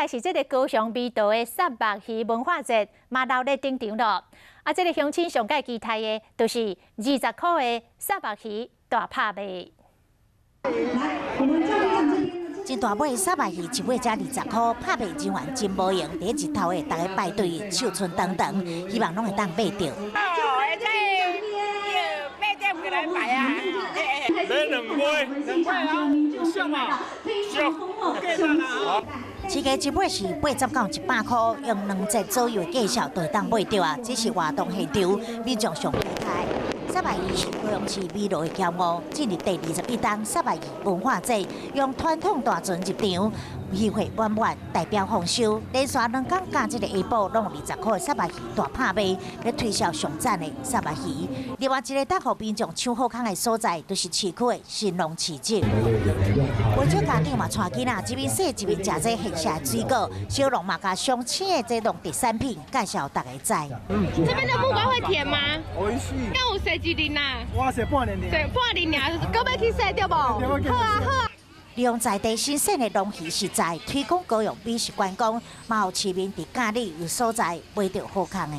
來是這个高雄美道的虱目魚文化節，嘛熱鬧登場囉。啊，這个鄉親上蓋期待的，就是20箍的虱目魚大拍賣。真大尾虱目魚一尾才20箍，拍賣人員真無閒，佇日頭下逐家排隊，手賰長長，希望攏會當買著。哦，這買點過來買啊！買兩尾，兩尾啊，俗嘛，俗，市價一尾是80到100箍，用2折左右的價數就會當買著啊！這是活動現場民眾上期待。虱目魚是高雄市美祿的驕傲，進入第21冬虱目魚文化節，用傳統大船入場，魚貨滿滿，代表豐收。連續2工今這个下晡，攏有20箍的虱目魚大拍賣，欲推銷上讚的虱目魚。另外一个等予民眾搶好康的所在，就是市區的興隆市集。不少家長嘛帶囡仔，一面洗一面食這現成的水果，小農嘛共上鮮的這農特產品介紹予大家知。這邊的木瓜會甜嗎？會。敢有洗一年啊？我洗半年。洗半年爾，閣欲去洗對無？好啊好啊。利用在地新鮮的農漁食材，推廣高雄美食觀光，嘛有市民佇佮意的所在買著好康的。